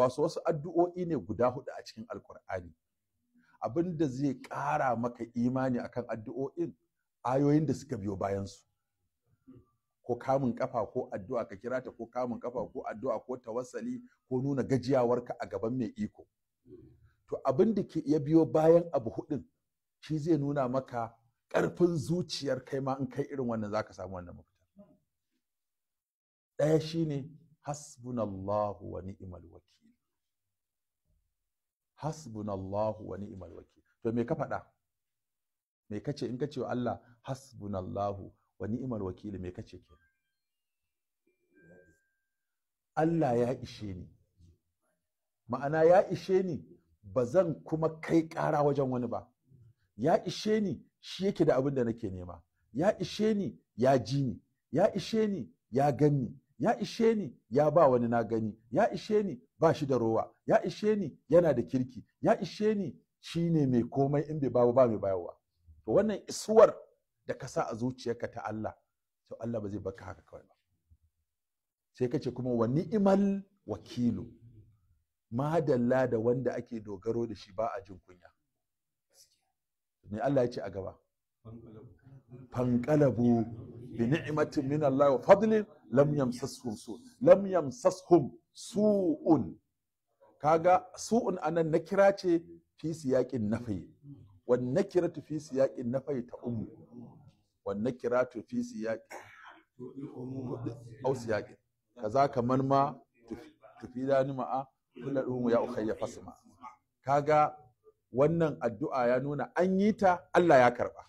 Wasu addu'o'i ne guda hudu a cikin Alkur'ani. Abin da zai ƙara maka imani akan addu'o'in, ayoyin da suka biyo bayansu, ko kamun kafa ko addu'a ka kira ta, ko kamun kafa ko addu'a ko tawassali ko nuna gajiyawarka a gaban mai iko. To abin da ke iya biyo bayan abu hudun shi zai nuna maka ƙarfin zuciyar kai ma in kai irin wannan zaka samu wannan mafita. Ɗaya shine hasbunallahu wa ni'mal wakil. Hasbunallahu wa ni'mal wakil. To me ka faɗa? Me kace in kace wa Allah hasbunallahu wa ni'mal wakil, me kace kenan? Allah ya ishe ni. Ma'ana ya ishe ni, ba zan kuma kai ƙara wajen wani ba. Ya ishe ni, shi yake da abin da nake nema. Ya ishe ni, ya ji ni. Ya ishe ni, ya ganni. Ya ishe ni, ya ba wani na gani. Ya ishe ni, ba shi da rowa. Ya ishe ni, yana da kirki. Ya ishe ni, shi ne mai komai, in bai babu ba mai bayarwa. To wannan isuwar da ka sa a zuciyarka ta Allah, to Allah ba zai baka haka kawai ba. Sai ka ce kuma wa ni'mal wakilu, madalla da wanda ake dogaro da shi ba a jin kunya. Me Allah ya ce a gaba? Fanqalabu bi ni'matin min Allah wa fadlin lam yamsashum su lam yamsashum su'un. Kaga su'un anan nakira ce fi siyaqin nafi, wan nakiratu fi siyaqin nafi ta ummu, wan nakiratu fi siyaqin aw siyaqin kaza kamar ma tufidani ma'a kullu ya ukhayya fasma. Kaga wannan addu'a ya nuna an yi ta, Allah ya karba.